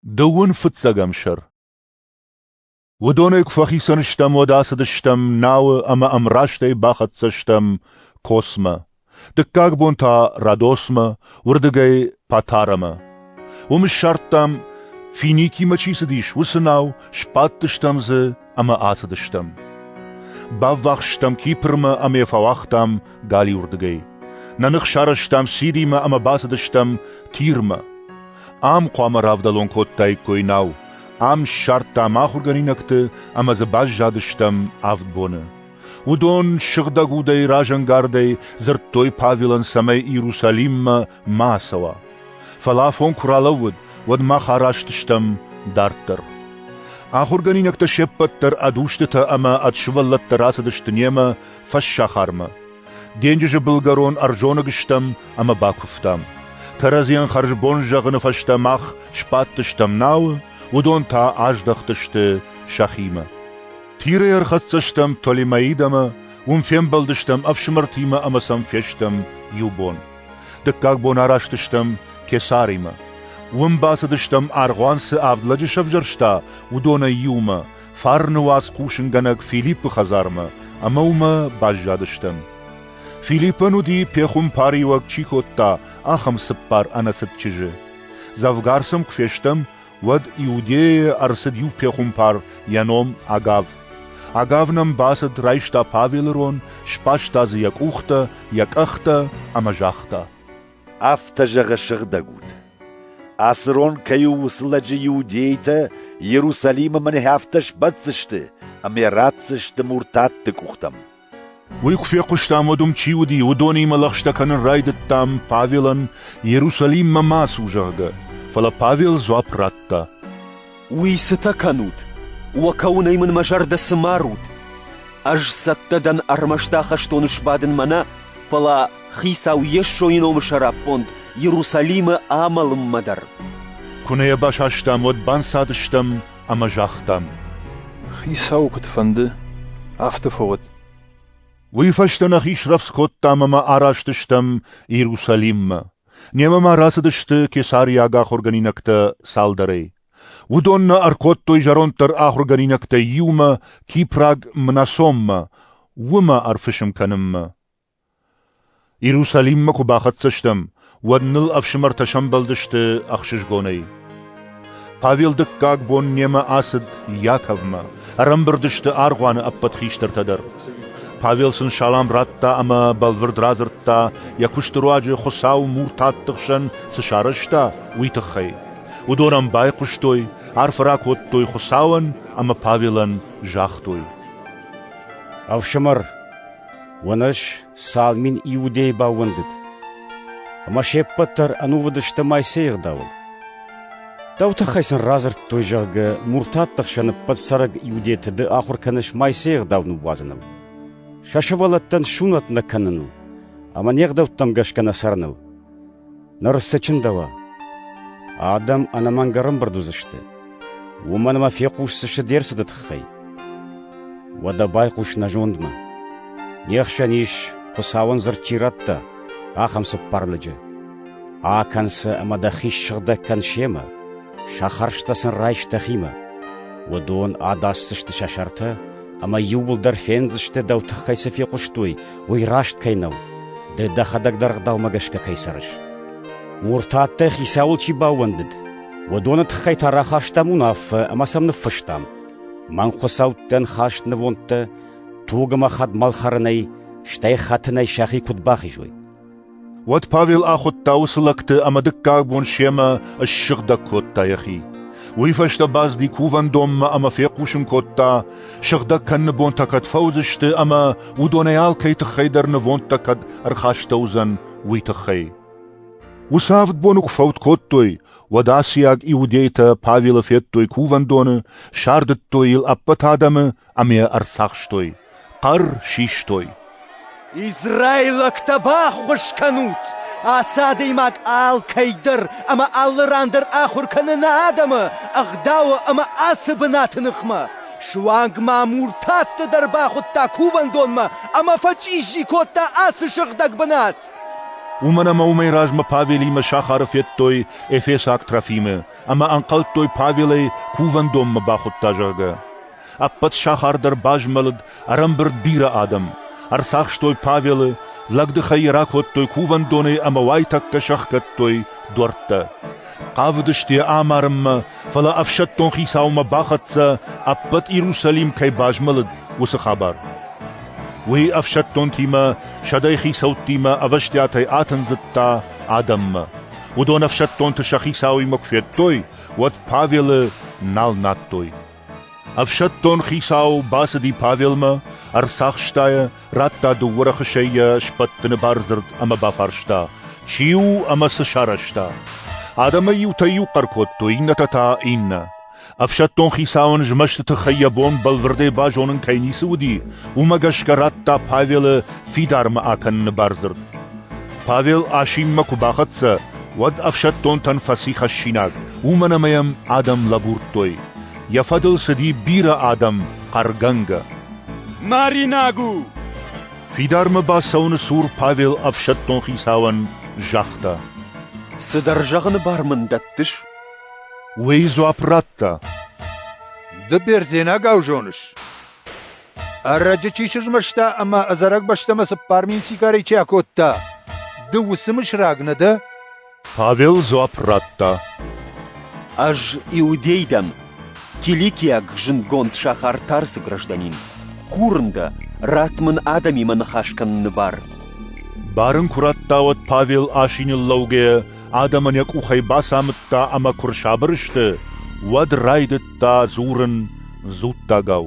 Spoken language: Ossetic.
Дыууын фыццӕгӕм сӕр. Уыдонӕй куы фӕхицӕн стӕм, уӕд ацыдыстӕм науы ӕмӕ ӕмрастӕй бахӕццӕ стӕм Космӕ. Дыккаг бон та Родосмӕ, уырдыгӕй Патарамӕ. Уым ссардтам, Финикимӕ чи цыдис, уыцы нау, сбадтыстӕм дзы ӕмӕ ацыдыстӕм. Баввахс стӕм Кипрмӕ ӕмӕ йӕ фӕуагътам галиуырдыгӕй. Нӕ ных сарӕзтам Сиримӕ ӕмӕ бацыдыстӕм Тирмӕ. Ам хъуамӕ равдӕлон кодтаиккой нау, ам ссардтам ахуыргӕнинӕгты ӕмӕ дзы баззадыстӕм авд боны. Уыдон сыгъдӕг удӕй разӕнгардӕй дзырдтой Павелӕн, цӕмӕй Иерусалиммӕ ма ацӕуа. Фӕлӕ афон куы ралӕууыд, уӕд мах араст стӕм дарддӕр. Ахуыргӕнинӕгтӕ се ппӕт дӕр ӕд устытӕ ӕмӕ ӕд сывӕллӕттӕ рацыдысты немӕ фӕссахармӕ. Денджызы былгӕрон ӕрзоныг стӕм ӕмӕ бакуывтам. Кӕрӕдзийӕн хӕрзбон зӕгъыны фӕстӕ мах сбадтыстӕм науы, уыдон та аздӕхтысты сӕхимӕ. Тирӕй ӕрхӕццӕ стӕм Толимаидӕмӕ, уым фембӕлдыстӕм ӕфсымӕртимӕ ӕмӕ сӕм фестӕм иу бон. Дыккаг бон араст стӕм Кесаримӕ. Уым бацыдыстӕм, аргъуан цы авд лӕджы сӕвзӕрста, уыдонӕй иумӕ, фарны уац хъусынгӕнӕг Филиппы хӕдзармӕ, ӕмӕ уымӕ баззадыстӕм. Филиппӕн уыди, пехуымпариуӕг чи кодта, ахӕм цыппар ӕнӕцыд чызджы. Дзӕвгар сӕм куы фестӕм, уӕд Иудейы ӕрцыд иу пехуымпар, йӕ ном Агав. Агав нӕм бацыд, райста Павелы рон, сбаста дзы йӕ къухтӕ, йӕ къӕхтӕ ӕмӕ загъта: Афтӕ зӕгъы Сыгъдӕг Уд: Ацы рон кӕй у, уыцы лӕджы иудейтӕ Иерусалимы мӕнӕ афтӕ сбӕтдзысты ӕмӕ йӕ ратдзысты муртатты къухтӕм. Уый куы фехъуыстам, уӕд уым чи уыди, уыдонимӕ лӕгъстӕ кӕнын райдыдтам Павелӕн, Иерусалиммӕ ма ацу, зӕгъгӕ. Фӕлӕ Павел дзуапп радта: Уый цытӕ кӕнут? Уӕ кӕуынӕй мын мӕ зӕрдӕ цы марут? Ӕз цӕттӕ дӕн ӕрмӕст ахӕстоны сбадынмӕ нӕ, фӕлӕ Хицау Йесойы номы сӕраппонд Иерусалимы амӕлынмӕ дӕр. Куы нӕ йӕ басастам, уӕд банцадыстӕм ӕмӕ загътам: Хицауы куыд фӕнды, афтӕ фӕуӕд. Уый фӕстӕ нӕхи срӕвдз кодтам ӕмӕ араст стӕм Иерусалиммӕ. Немӕ ма рацыдысты кесариаг ахуыргӕнинӕгтӕ цалдӕрӕй. Уыдон нӕ ӕркодтой зӕронддӕр ахуыргӕнинӕгтӕй иумӕ кипраг Мнасонмӕ, уымӕ ӕрфысым кӕнынмӕ. Иерусалиммӕ куы бахӕццӕ стӕм, уӕд ныл ӕфсымӕртӕ сӕмбӕлдысты ӕхсызгонӕй. Павел дыккаг бон немӕ ацыд Яковмӕ, ӕрӕмбырд сты аргъуаны ӕппӕт хистӕртӕ дӕр. Павел сын салам радта ӕмӕ бӕлвырд радзырдта, йӕ куысты руаджы Хуыцау муртатты хсӕн цы сарӕзта, уый тыххӕй. Уыдон ӕм байхъуыстой, арфӕ ракодтой Хуыцауӕн ӕмӕ Павелӕн загътой: Ӕфсымӕр, уыныс, цал мин иудей баууӕндыд, ӕмӕ се ппӕт дӕр ӕнувыд сты Моисейы ӕгъдауыл. Дӕу тыххӕй сын радзырдтой, зӕгъгӕ, муртатты хсӕн ӕппӕт цӕрӕг иудейты ды ахуыр кӕныс Моисейы ӕгъдау ныууадзыныл, сӕ сывӕллӕттӕн сунӕт нӕ кӕныныл ӕмӕ не гъдӕуттӕм гӕсгӕ нӕ цӕрыныл. Ныр цы чындӕуа? Адӕм ӕнӕмӕнг ӕрӕмбырд уыдзысты, уымӕн ӕмӕ фехъусдзысты де рцыды тыххӕй. Уӕдӕ байхъус нӕ зондмӕ. Не хсӕн ис, Хуыцауӕн дзырд чи радта, ахӕм цыппар лӕджы. Акӕн сӕ ӕмӕ дӕхи ссыгъдӕг кӕн семӕ, сӕ хӕрзтӕ сын райс дӕхимӕ. Уыдон адасдзысты сӕ сӕртӕ ӕмӕ иууылдӕр фендзысты, дӕу тыххӕй цы фехъуыстой, уый раст кӕй нӕу, ды дӕхӕдӕг дӕр ӕгъдаумӕ гӕсгӕ кӕй цӕрыс. Муртаттӕй хицауыл чи баууӕндыд, уыдоны тыххӕй та рахастам уынаффӕ ӕмӕ сӕм ныффыстам: мӕнг хуыцӕуттӕн хаст нывондтӕ, туг ӕмӕ хӕдмӕл хӕрынӕй, стӕй хӕтынӕй сӕхи куыд бахизой. Уӕд Павел ахуыдта уыцы лӕгты ӕмӕ дыккаг бон семӕ ссыгъдӕг кодта йӕхи. Уый фӕстӕ бацыди кувӕндонмӕ ӕмӕ фехъусын кодта, сыгъдӕг кӕныны бонтӕ кӕд фӕуыдзысты ӕмӕ уыдонӕй алкӕй тыххӕй дӕр нывондтӕ кӕд ӕрхастӕуыдзӕн, уый тыххӕй. Уыцы авд боны куы фӕуд кодтой, уӕд асиаг иудейтӕ Павелы федтой кувӕндоны, сардыдтой йыл ӕппӕт адӕмы ӕмӕ йӕ ӕрцахстой, хъӕр систой. Израилӕгтӕ, баххуыс кӕнут! Ацы адӕймаг алкӕй дӕр ӕмӕ алы ран дӕр ахуыр кӕны нӕ адӕмы ӕгъдауы ӕмӕ ацы бынаты ныхмӕ. Суанг ма муртатты дӕр бахуыдта кувӕндонмӕ ӕмӕ фӕчъизи кодта ацы сыгъдӕг бынат. Уымӕн ӕмӕ уымӕй размӕ Павелимӕ сахары федтой эфесаг Трофимы ӕмӕ ӕнхъӕлдтой Павелӕй кувӕндонмӕ бахуыдта, зӕгъгӕ. Ӕппӕт сахар дӕр базмӕлыд, ӕрӕмбырд бирӕ адӕм. Ӕрцахстой Павелы, лӕгдыхӕй йӕ ракодтой кувӕндонӕй ӕмӕ уайтӕккӕ сӕхгӕдтой дуӕрттӕ. Хъавыдысты йӕ амарынмӕ, фӕлӕ ӕфсӕддон хицаумӕ бахӕццӕ, ӕппӕт Иерусалим кӕй базмӕлыд, уыцы хабар. Уый ӕфсӕддонтимӕ, сӕдӕй хицӕуттимӕ ӕвӕстиатӕй атындзыдта адӕммӕ. Уыдон ӕфсӕддонты сӕ хицауимӕ куы федтой, уӕд Павелы нал надтой. Ӕфсӕддон хицау бацыди Павелмӕ, ӕрцахста йӕ, радта дыууӕ рӕхысӕй йӕ сбӕттыны бардзырд ӕмӕ бафарста, чи у ӕмӕ цы сарӕзта. Адӕмӕй иутӕ иу хъӕр кодтой, иннӕтӕ та иннӕ. Ӕфсӕддон хицауӕн змӕсты тыххӕй йӕ бон бӕлвырдӕй базонын кӕй ницы уыди, уымӕ гӕсгӕ радта Павелы фидармӕ акӕныны бардзырд. Павел асинмӕ куы бахӕццӕ, уӕд ӕфсӕддонтӕн фӕци хӕссинаг, уымӕн ӕмӕ йӕм адӕм лӕбурдтой. Йӕ фӕдыл цыди бирӕ адӕм хъӕргӕнгӕ. Маринаг у! Фидармӕ бацӕуыны цур Павел ӕфсӕддон хицауӕн загъта: Цыдӕр зӕгъыны бар мын дӕттыс? Уый дзуапп радта: Ды бердзенагау зоныс? Ӕрӕджы чи сызмӕста ӕмӕ ӕдзӕрӕг бӕстӕмӕ 4000 сигарӕй чи акодта, ды уыцы мысыраг нӕ дӕ? Павел дзуапп радта: Ӕз иудей дӕн, киликиаг зындгонд сахар Тарсы гражданин. Курын дӕ, ратт мын адӕмимӕ ныхас кӕныны бар. Бар ын куы радта, уӕд Павел асиныл лӕугӕйӕ адӕмӕн йӕ къухӕй бацамыдта ӕмӕ куы рсабыр сты, уӕд райдыдта дзурын дзуттагау.